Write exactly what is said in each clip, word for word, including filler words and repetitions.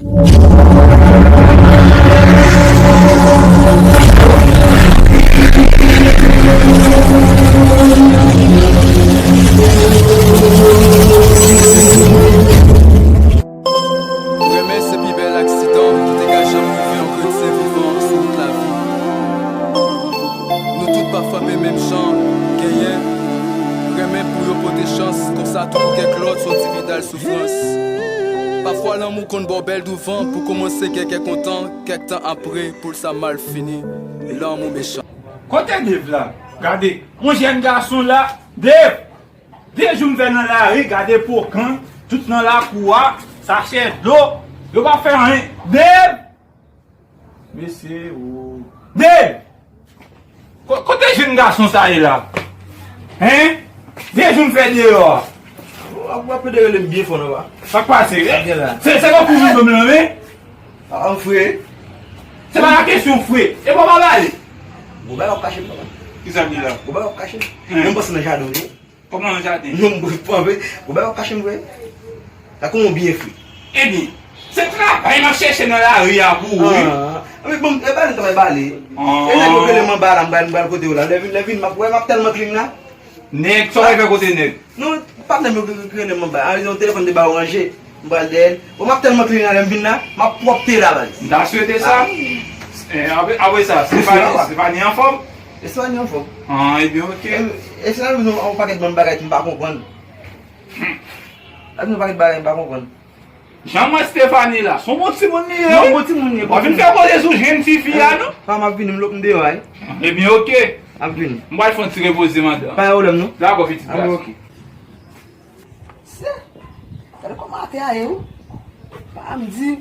Renmen se pi bèl aksidan ki te ka janm rive yon kretyen vivan sou wout lavi. Nou tout pa frape menm jan, genyen renmen pou yo pote chans, konsa tou pou kèk lòt se yon ti vidal soufrans. Pafwa lanmou konn ba w bèl douvan pou kòmanse gen kè kontan, kèk tan apre pou l sa mal fini. Lanmou mechan. Kote Dave la? Gade, yon jèn gason la, Dave! De jou m fè nan lari, gade pokan, tout nan lakou a, sachè dlo, yo pa fè anyen. Dave! Mesye, ou. Dave! Ko-, kote jèn gason sa ye la? Hein? De jou m fè deyò a. W ap, w ap rele m byen fò nan ba. Sa k pase? Sa gen la. Se, se tankou m menm nan, men. A, an fre. Se pa la kesyon fre. E bon, pa pale. Bon, bagay w ap kache m, papa. Ki sa ki la? Bon, bagay w ap kache m. Hmm. Menm panse nan jaden w ye. Kòman nan jaden? Non, bon, bon, bon, bon, bagay w ap kache m vre. La kòman w byen fre. Ebyen, se travay m ap chèche nan lari a pou ou, wi. Ah, men bon, e bale, travay bale. Ah. E nèg yo rele m anba la, m pral, m pral kote w la. Lè vin, lè vin, m ap, wè, m ap tèlman clean la. Nèg, sa w al fè kote nèg? Non, patnè m yo ki rele m anba. A, yon telefòn te ba w ranje, m pral dèyè l. Bon, m ap tèlman clean la, lè m vin la, m ap pwòpte la, baz. M ta swete sa. Ah. Eh, apre, apre sa, Stefani, Stefani anfòm? Estwani anfòm. Ah, ebyen, oke. E, Estwani nou yon pakèt bann bagay ki m pa konprann. Hmm. Ap yon pakèt bagay m pa konprann. Jan m wè Stefani la, se yon bon timoun li ye, wi. Yon bon timoun li ye. W ap vin fè koze sou jèn tifi a, non? Pa m ap vini, m lòk m deyò, wi. Ebyen, oke. M ap vini. M pral fè yon ti repoze, madanm. Pa gen pwoblèm, non? Dakò, pitit gason. Oke. Se, gade kòman atè a ye, wi. Pa m di,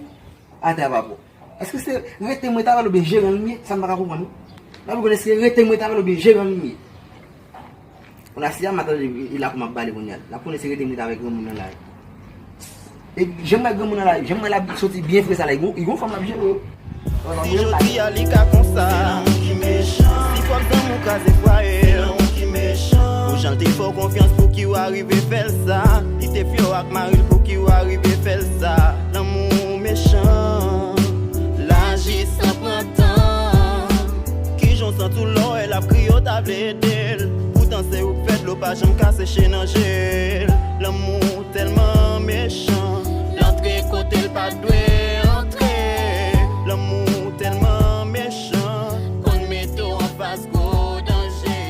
atè a pa bon. Èske se rete m rete avè l oubyen jere l m ye? Sa m pa ka konprann, wi. M pa konn èske rete m rete avè l oubyen jere l m ye. Kounye a, si a m ap tande, e lakou m ap bale kounye a. L ap konnen se rete m rete avè granmoun nan la. E jan m wè granmoun nan la, jan m wè l ap soti byen fre sa la, li gon, li gon fanm l ap jere, wi. Si jodi a li ka konsa, se lanmou ki mechan. Si pwòp zanmi w kraze fwaye l, se lanmou ki mechan. Pou jan l te fè w konfyans, pouki w arive fè l sa? Li te fye w ak mari l, pouki w arive fè l sa? Lanmou mechan, l aji san pran tan. Kijan w santi w lè w wè l ap kriye, w ta vle ede l. Poutan se ou k fè dlo pa janm ka seche nan je l. Lanmou tèlman mechan, l antre kote l pa t dwe antre. Lanmou tèlman mechan, konn mete w anfas gwo danje.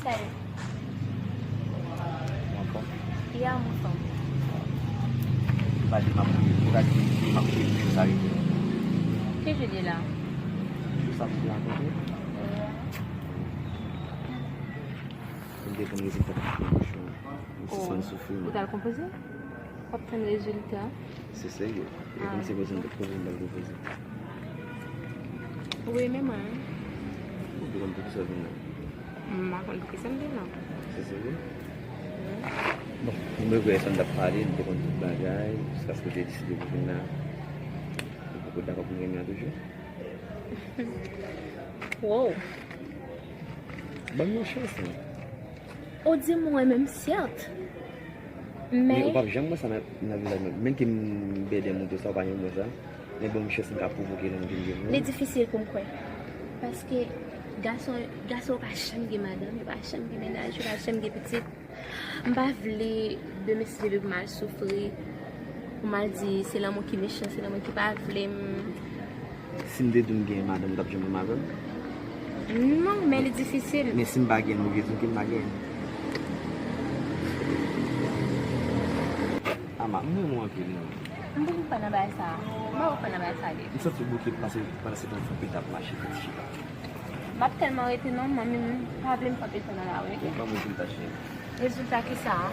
Salut. Ou anfòm? Ya, m anfòm. Ou pa di m ap priye, ou pa di m ap priye pou jou sa rive. Ki jou li la? Jou sa m te rakonte. M te konn rezilta konpozisyon. M sispann soufri, ou t al konpoze? W ap tann rezilta? Se serye. E kòm se konsa m t ap konpoze, m t ap konpoze. Wi, men mwen. Ou te konn poukisa w vin la? M pa konn poukisa m vin la. Se serye? Wi. Bon, m regrèt sa m t ap pale, m te konn tout bagay, jiskaske w te deside pou vin la. Ou poko dakò pou n renmen an toujou? Wow. Ban m yon chans, non. Ou di m ou renmen m, sèt. Men ou p ap janm wè sa nan, nan vizaj mwen. Menm ke m bèdè moto sa, ou pa janm wè sa. Men ban m chans, m ka pwovoke l, m vin jwenn ou. Li difisil pou m kwè. Paske gason, gason yo pa janm gen madanm, yo pa janm gen mennaj, yo pa janm gen pitit. M pa vle demen si Dave mal soufri. Pou m al di se lanmou ki mechan, se lanmou ki pa vle m. Si m te di w m genyen madanm, ou t ap janm renmen avè m? Non, men li difisil. Men si m pa genyen l, ou vle di m ke m pa genyen l? Ama, m renmen w anpil, non. M poko kwè nan bagay sa. M poko kwè nan bagay sa, Dave. M santi w bouke pase, pandan se tan fè pita ap mache, fè ti chita. M ap tèlman rete non, manmi m pa vle m fè pita nan lari, oke? Ban m rezilta, cheri. Rezilta kisa a?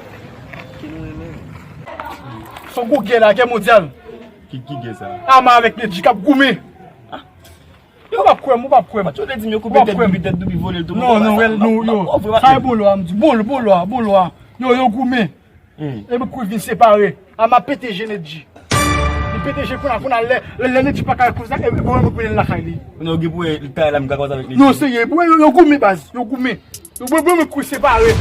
Ke nou renmen. Se yon gwo gè la, gè mondyal. Ki, ki gè sa? Ama avèk Nedji k ap goumen. Ou p ap kwè m, ou p ap kwè m. Match yo te di m yo koupe tèt Doupi, tèt Doupi vole l tou. Non, non, wè l, non, yo. Sa e bon lwa, m di, bon, bon lwa, bon lwa. Yo, yo goumen. Hmm. Epi kou vin separe. Ama pete je Nedji. Li pete je kounye a, kounye a, lè, lè, lè Nedji pa ka konsa, epi bon, mwen konnen l lakay li. Kounye a, ou gen pou wè, li ta la, m ka koze avèk Nedji. Non, serye, bon, yo, yo goumen baz, yo goumen. Yo, bon, bon, mwen kou separe.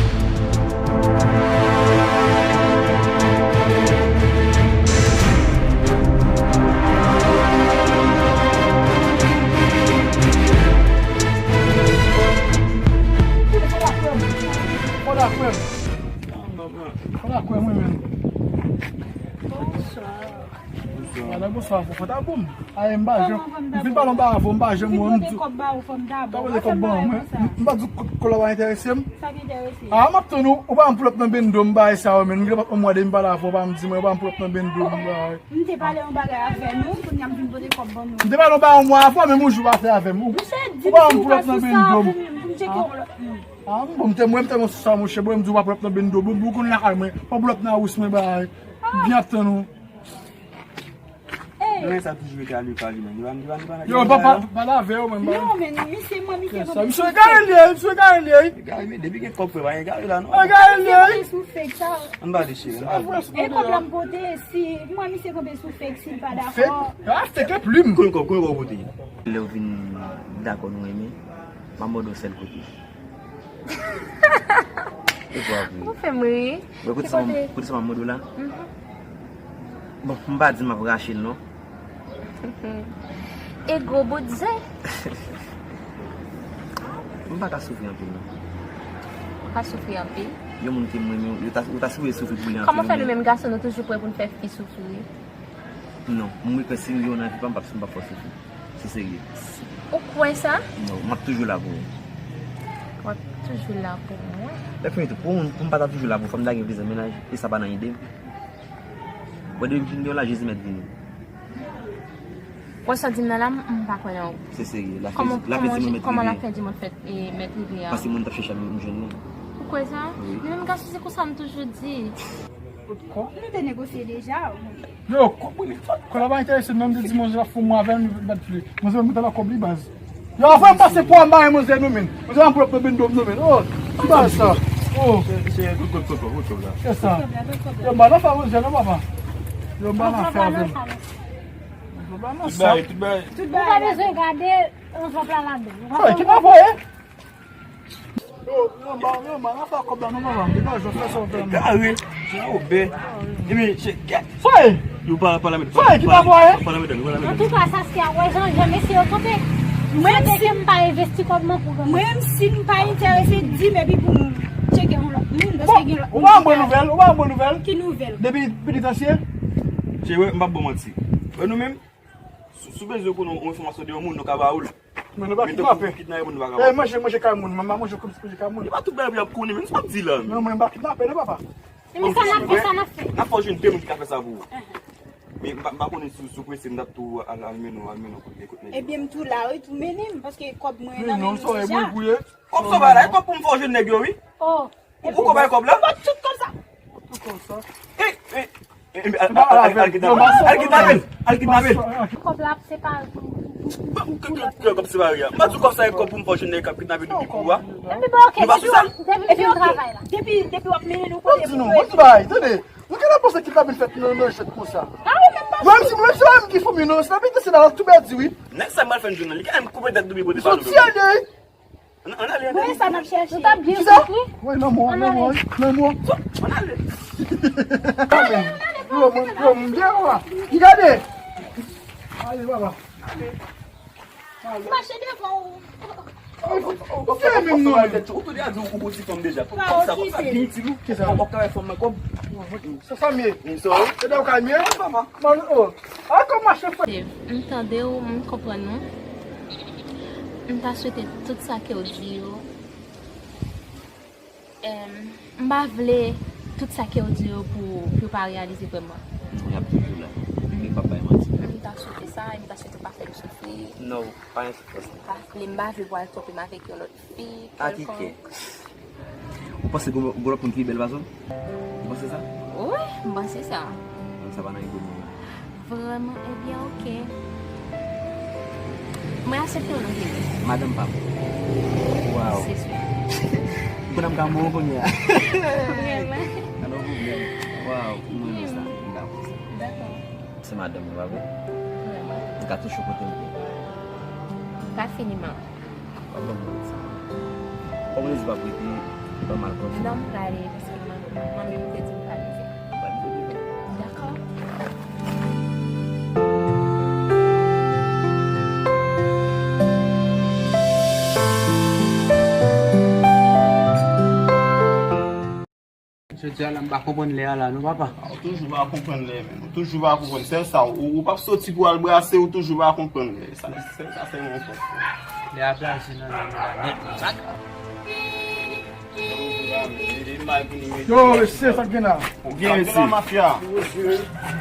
Bonswa. Madam, bonswa, fò, fò ta bon. A, m pa janm, m vin pale yon bagay avè w, m pa janm wè w, m di w. Mwen pote kòb ba ou, fò m ta ba w. Ta pote kòb ban mwen. M pa di w kòb la pa enterese m. Sa ki enterese? A, m ap tann ou, ou pa m pull up nan bendo, m bagay sa yo, men. M gen yon mwa depi m pale avè w, ou pa m di mwen, ou pa m pull up nan bendo, m bagay. M te pale yon bagay avè nou, kounye a m vin pote kòb ban nou. M te pale yon bagay yon mwa avè w, menm yon jou pa fè avè m. Ou pa m pull up nan bendo m. Misye di m si ou pa sou sa pou m, pou m tcheke yon lòt moun. A, m bon, m te, mwen, m tèlman sou sa, monchè, mwen, m di w pa pull up nan bendo, bon, bon, konn lakay mwen, pa pull up nan wous mwen, bay. M byen ap tann ou. Hey! Yo, sa toujou rete ale pale, men. Yo, pa, pa, pale avè yo, men, bay. Non, men, misye, mwen, misye, sa, misye egare l ye, misye egare l ye. Egare, men, depi gen kòb, frè, pa egare la, non. Egare l ye. Misye sou fake, sa. Ann pale, cheri, ann pale. E kòb la m pote, si, mwen, misye kanpe sou fake, si l pa dakò. Fake? A, fake e plim. Konn kòb, konn kòb pote. Lè w vin dakò nou renmen, m ap mande w sèl kote. E kwa vre? Ou fè m ri. Mwen kote sa, kote sa m ap mande w la? Mhm. Bon, m pa di m ap rache l non. E gwo bout zen. M pa ka soufri anpil non. Ou pa soufri anpil? Yon moun ke m renmen, ou ta, ou ta sipoze soufri pou li anpil. Kòman fè nou menm gason nou toujou prè pou n fè fi soufri? Non, mwen kwè si m gen w nan vi pa m, m p ap, m p ap fè w soufri. Se serye. Ou kwè sa? Non, m ap toujou la pou ou. W ap toujou la pou mwen? Lè fini tou, pou m, pou m pa ta toujou la pou ou, fò m ta gen plizyè mennaj, e sa pa nan ide m. Bon, depi m fin gen w la, Jezi mèt vini. Wè sa w di m nan la, m, m pa kwè nan ou. Se serye, lafen, lafen di mwen mèt rive. Kòman lafen di mwen fèt, e, mèt rive a? Paske moun t ap chèche m, m jwenn li. Ou kwè sa? Wi. Nou menm gason, se konsa nou toujou di. Kòb? Nou te negosye deja. Yo, kò-, kòb la pa enterese m non, m te di manzè la fou mwen avè m, li bat pye. Manzè mwen talè kòb li baz. Yo, fè m pase pou m ba manzè nou menm. Manzè la m pwòp nan bendo m nou menm. Oh, ki baz sa? Oh. Se, se, kout kòb, kout kòb, kout kòb la. Kisa? Yo, m pa nan fè manzè non, papa. Yo, m pa nan fè avè l. Yo, m pa nan sa. Tout bagay, tout bagay. Tout bagay. Ou pa bezwen gade anvlòp la ladan. Sa ki nan voye? Yo, yo, m pa, yo, m pa nan fè kòb la non, papa. Degaje w, fè sa w fè. Egare. Jan obè. Epi, se kèt. Sa e? Yo pa, pa la met, pa la met, pa la met, pa la met. Antouka, Saskia, wè jan, jan mesye yo kanpe. Mwen, si m pa envesti kòb nan pwogram. Mwen, si m pa enterese, di m epi pou m tcheke yon lòt moun, paske gen lòt moun ki ka. Ou pa yon bon nouvèl, ou pa yon bon nouvèl. Ki nouvèl? Depi penitansye? Cheri, m p ap ba w manti. Wè nou menm, si, si w bezwen konnen yon enfòmasyon de yon moun, nou ka ba ou l. Men nou pa kidnape. Men kidnape moun nou pa ka ba. Eh, manje, manje kay moun. Manman manje kòm si manje kay moun. E pa tout bagay pou y ap konnen, men sa w ap di la, men. Non, mwen m pa kidnape non, papa. Men sa n ap fè, sa n ap fè. N ap fè w jwenn de moun ki ka fè sa pou ou. Men m pa, m pa konnen si, si w prese, m t ap tou al, al mennen w, al mennen w kote, kote nèg yo. Ebyen, m tou la, wi, tou mennen m, paske kòb mwen nan men nou deja. Kòb sa w bay la, e kòb pou m fè w jwenn nèg yo, wi. Oh. Ou, ou ko bay kòb la? Ou pot tout kòb sa. Tout kòb sa. E, e, e, e, al, al, al kidnape l. Al kidnape l. Al kidnape l. Kòb la ap separe pou, pou, pou, pou lòt. Kòb separe a. M pa di w kòb sa e kòb pou m fè w jwenn nèg k ap kidnape nou pi kou a. Epi bon, ok, nou pa sou sa. Depi, depi, depi w ap mennen nou kote pou nou. Bon, bay, tande. Nou genlè panse kidnapin fèt nan, nan jwèt konsa. Mwen menm si, mwen menm si mwen menm ki fanmi nou, se la vérité, se la tou pèdi, wi. Nèg sa m pral fè n jwenn nan, li ka menm koupe tèt nou pi pote pa nou. Soti ale. Ann, ann ale, ann ale. Sa n ap chèche. Nou t ap byen sot, wi. Wi, nan mwen, nan mwen, nan mwen. Ann ale. Yo, mwen, yo, mwen byen, papa. Gade. Ale, papa. Mache devan ou. Ou fè menm non. Ou tou de a di ou pou ti fanm deja. Kòb sa, kòb sa byen itil ou. Ou ap kare fanm nan kòb. Sa, sa m ye. Se da ou ka m ye. Man, oh. A, kòb mache frè. M tande w, m konprann ou. M ta swete tout sa ke w di yo, em, m pa vle tout sa ke w di yo pou, pou yo pa reyalize vrèman. Non, y ap toujou la. M p ap bay manti. M ta swete sa, e m ta swete w pa fè m soufri. Non, pa gen soufrans. M pa vle, m pa vle pou al twonpe m avèk yon lòt fi kèlkonk. Ou panse gen, gen lòt moun ki pi bèl pase w? Ou panse sa? Wi, m panse sa. Moun sa pa nan ego nou. Vrèman, ebyen, ok. Mwen aksepte w nan vi m. Madanm pa m. Waw. Se sou. Pandan m ka mouri kounye a. Vrèman. Ann, ou pwoblèm. Waw, m renmen sa. M dakò sa. Dakò. Se madanm mwen, pa vre? Vrèman. M ka touche w kote m vle. Pa fini, man. W ap ban m rete. Kòm rezon w ap rete, ban m al kòm. Non, m prale, paske manmi m te di m pa leve. Ou pa leve? Dakò. Mesye Sè la, m pa konprann lè a la non, papa. A, ou toujou pa konprann lè, men. Ou toujou pa konprann. Sèl sa, ou, ou p ap soti pou al brase, ou toujou pa konprann lè. Sa, sèl sa, se yon fòs. Lè a plase nan men nou la nèt, non, sa. Yo, mesye, sa k gen la? Ou gen, mesye. Mafya.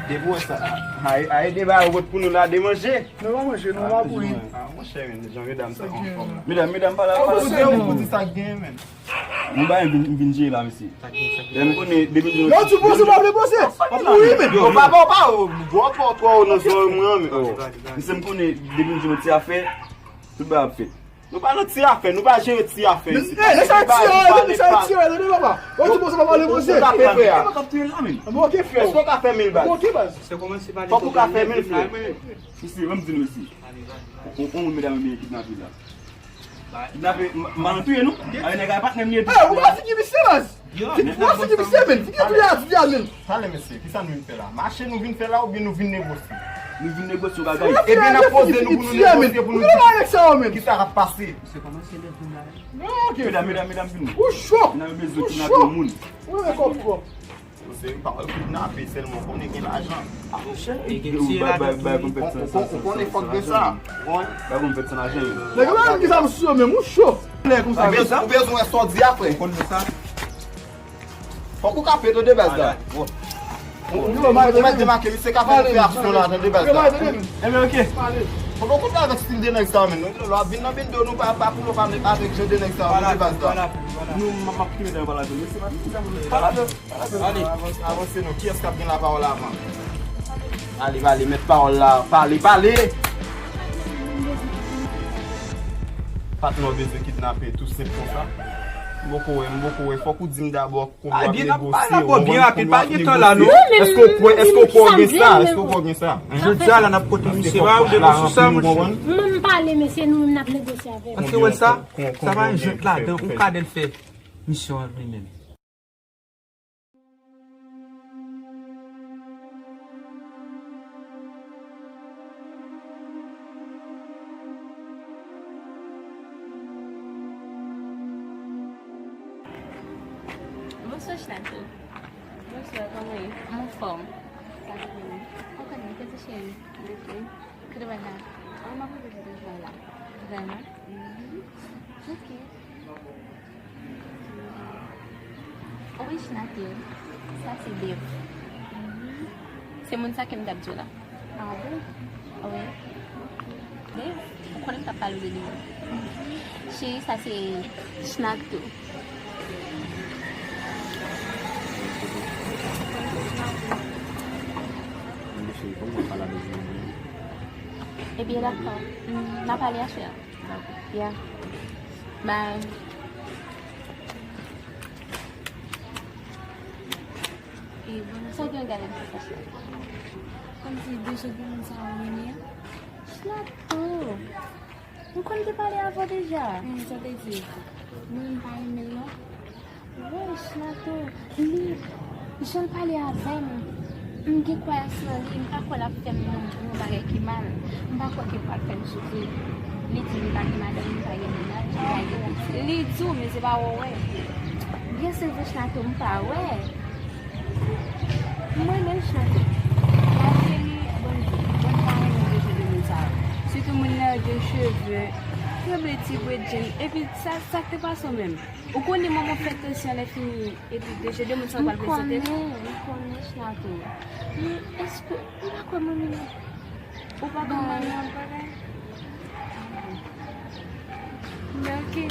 Depi w wè sa, a, a, ede ba yo pot pou nou la de manje. Nou pa manje, nou pa pouri. A, monchè, men, jan medam sa anfòm la. Medam, medam, pa la, pa la. Ou di sa k gen, men. Nou ba m vin, vin jere la, mesye. Lè m konnen, depi m di nou. Yo, ti poze, pa vle poze. Pa pouri, men. Yo, papa, ou pa, ou, gwo twò, twò, nan zòrèy mwen, men. Misye, m konnen, depi m di nou ti afè, tout bagay ap fèt. Nou pa nan ti afè, nou pa jere ti afè isi. Nèg sa ti afè, nèg sa ti afè, tande papa. Ou ti poze pa pale poze. Ou ka fè frè a. Mwen oke frè. Èske ou ka fè mil baz? Mwen oke baz. Fòk ou ka fè mil frè. Isi, ban m di nou isi. On, on moun medam yo byen kidnape la. Kidnape, m, m al touye nou. Ay nèg a patnè m ye tou. Ou pa figi misye baz. Ou pa figi misye men. Figi touye a, touye a men. Pale mesye, kisa nou vin fè la? Mache nou vin fè la oubyen nou vin negosye? Nou vin negosye yon bagay. Ebyen n ap poze nou pou nou negosye pou nou di kisa k ap pase. Mesye kòmanse leve la. Medam, medam, medam, vini. Ou cho. N ap bezwen kidnape yon moun. Ou renmen kòb twòp. Se pawòl kidnape sèlman, konnen gen lajan. A monchè, e gen ti lajan tou. Ou konnen fòk gen sa. Bay konn fèt san lajan yo. Nèg yo pa menm ki sa m sou yo menm, ou cho. Ou bezwen, ou bezwen wè sa w di a frè. Ou konn sa. Fòk ou ka pete de baz la. Ou mèt demake misye ka fè reaksyon la, tande baz la. Ebyen, oke. Fòk ou kontre avèk stil de nèg sa menm. Lè w ap vin nan bendo, nou pa, pa koule avèk jan de nèg sa, tande baz la. Nou, m ap kite medam pale avè nou. Pale avè l. Avanse, avanse non. Kiyès k ap gen lapawòl avan? Ale, ale, mèt pawòl la. Pale, pale. Patnè w bezwen kidnape, tou senp konsa. M poko wè, m poko wè. Fòk ou di m dabò. Ay, byen, n ap pale dabò, byen rapid, pa gen tan la, non. Èske w kwè, èske w kwè w gen sa? Èske w kwè w gen sa? Jodi a la, n ap pote misye ba ou de sou sa, monchè. Mwen, m pale, mesye, nou menm n ap negosye avè l. Èske w wè sa? Sa pa yon jwèt ladan, ou ka de l fè misyon an li menm. Bonswa, Chnato. Bonswa, kòman w ye? Anfòm. Sa k ap fèt? Ou konnen, kote cheri? Depi. Kote w al la? An, m ap rete kote w al la. Vrèman? Mhm. Ok. Wi, Chnato. Sa se Dave. Mhm. Se moun sa ke m t ap di w la. Ah bon? Wi. Dave, ou konnen m t ap pale w de li menm. Mhm. Cheri, sa se Chnato. Ebyen, dakò. Mm, n a pale aswè a. Dakò. Ya. Bye. E, bon, sa w gen gade m fè sa? Kòmsi de je de moun sa yo mennen an? Chnato! M konn te pale avè w deja. Hmm, sa w te di? Mwen menm pa renmen l non. Wi, Chnato, li, jan l pale avè m, m gen kwayans nan li, m pa kwè l ap fè m yon, yon bagay ki mal. M pa kwè ke l pral fè m soufri. Li di li pa gen madanm, li pa gen mennaj, li pa gen pitit. Li di w, men se pa wè w wè. Byen, se vre, Chnato, m pa wè. M renmen l, Chnato. Lafini, bon, bon, m pa renmen de je de moun sa yo. Sitou moun nan yo gen cheve, sanble ti bredjenn. Epi sa, sa k te pase w menm? Ou konnen manman fè tansyon lè fini, epi de je de moun sa yo pral prezante l. M konnen, m konnen, Chnato. Men èske, m pa kwè manmi nan. Ou pa konn manmi an bagay? Men oke.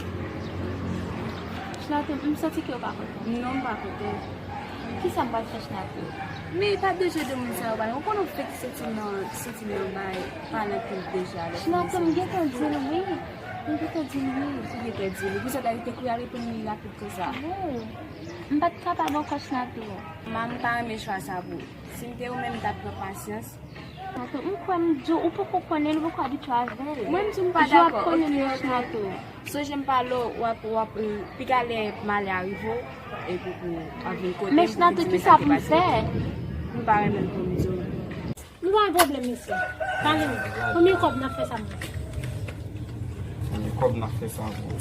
Chnato, m santi ke w pa kontan. Non, m pa kontan. Kisa m pral fè, Chnato? Men pa de je de moun sa yo, ou konnen w fèk santi nan, santi nan bay, pale anpil deja. Chnato, m gentan di l wi. M gentan di l wi. Ou gentan di l wi. Poukisa w ta rete kouri al reponn li rapid konsa? Non. M pa t kapab ankò, Chnato. Ma, m pa renmen chwa sa pou ou. Si m te ou menm, m t ap pran pasyans. Chnato, m kwè m di w, ou poko konnen l, ou poko abitye avè l. Mwen, m di w m pa dakò. Jou ap konnen l, Chnato. Sonje m pale w, w ap, w ap, piga lè malè a rive w, epi pou w ap vin kote m, pou w di m sa k te pase. Men Chnato, kisa pou m fè? M pa renmen l pou m di w. Nou pa gen pwoblèm, mesye. Pale m. Konbyen kòb n ap fè sa, mwen? Konbyen kòb n ap fè sa pou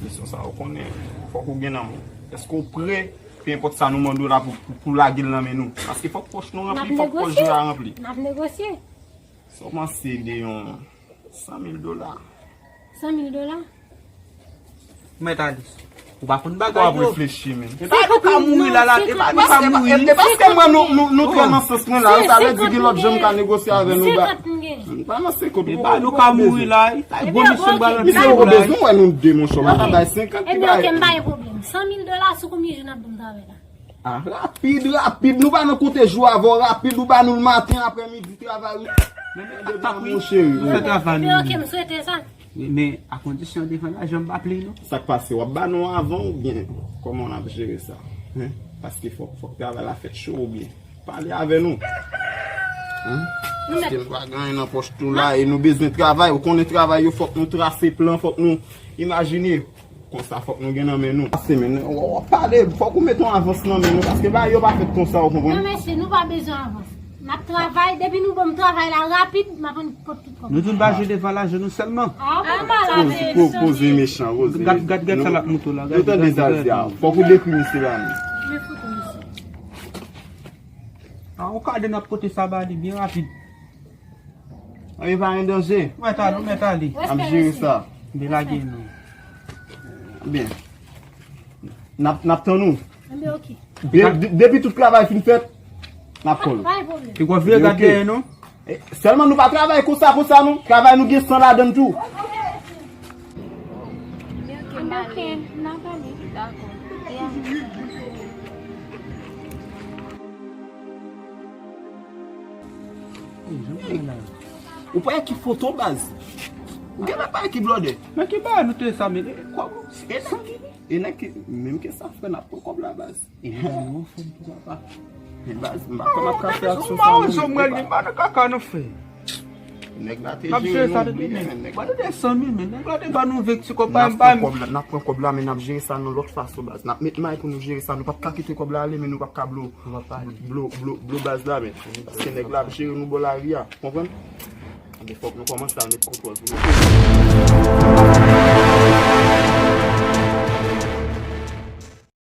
misyon sa, ou konnen, fòk ou gen nan men w. Èske w prè Pe enpòt sa nou mande w la pou, pou, pou lage l nan men nou. Paske fòk pòch nou ranpli, fòk pòch Joya ranpli. N ap negosye. Sa w panse de yon san mil dola? San mil dola? Mèt Alis, ou pa konn bagay yo. W ap reflechi, men. E pa nou ka mouri la, la, e pa nou ka mouri. E paske mwen, nou, nou, nou trè nan sans mwen la, sa vle di gen lòt jan m ka negosye avè nou. Senkant m gen. M pa nan senkant. E pa nou ka mouri la, e pa gwo misyon m pral rantre. Misye, ou bezwen wè nou de, monchè, w pa ka bay senkant. Ebyen, oke, m pa gen pwoblèm. San mil dola, sou konbyen jou n ap ban m travay la? Ah, rapid, rapid. Nou pa nan konte jou avè w, rapid. Ou ba nou l maten, aprèmidi, travay ou. Men, men, tap, tap, wi. Mon cheri. Fè travay nou. Ebyen, oke, m swete sa. Wi, men a kondisyon devan lajan, m pa plin non. Sa k pase? W ap ba nou avan oubyen kòman n ap jere sa? Hein? Paske fòk, fòk travay la fèt cho oubyen? Pale avè nou. Hein? Paske nou pa gen anyen nan pòch nou la e nou bezwen travay. Ou konnen travay yo, fòk nou trase plan, fòk nou imajine. Konsa fòk nou gen nan men nou. Pase, men, w, w ap pale, fòk ou mete yon avans nan men nou, paske bagay yo pa fèt konsa, ou konprann? Non, mesye, nou pa bezwen avans. N ap travay, depi nou ban m travay la rapid, m ap ann pot tout kòb. Nou di n pa jwe devan lajan nou sèlman. Ah, ou malad, Rosie. Po-, poze mechan, Rosie. Gad, gad, gad sa l ap montre w la. Nou tande sa l di a. Fòk ou detwi misye la menm. Men fout misye. Ah, ou ka de n ap pote sa ba li byen rapid. Anyen pa gen danje. Mèt ale, mèt ale. N ap jere sa. Delage nou. Byen. N ap, n ap tann ou. Enben, oke. De-, de-, depi tout travay fin fèt, n ap kòl ou. Pa gen pwoblèm. Li gwo vye gad dèyè nou. E, sèlman nou pa travay konsa, konsa non. Travay nou gen san ladann tou. Enben, oke, n ap ale. Dakò. Ou pa ki foto baz. Ou gen pa ki blòdè. Nan ki bagay nou te sa mele? Kòb ou? E nèg ki, e nèg ki, menm ke sa fè n ap pran kòb la baz. E nèg nou fè pou papa. Men baz, m pa konn ap ka fè aksyon sa. Ou pa wè zòm mwen li pa nan kaka nou fè. Nèg la te jere nou byen, men nèg la te san mil, men nèg la te ba nou vek ti kòb pa m pa m. N ap pran kòb la, n ap pran kòb la, men n ap jere sa nan lòt fason baz. N ap met may pou nou jere sa, nou p ap ka kite kòb la ale, men nou p ap ka blo. Blo, blo, blo baz la, men. Paske nèg la ap jere nou bò lari a. Konprann? Enben, fòk nou kòmanse al met kontwòl pou nou.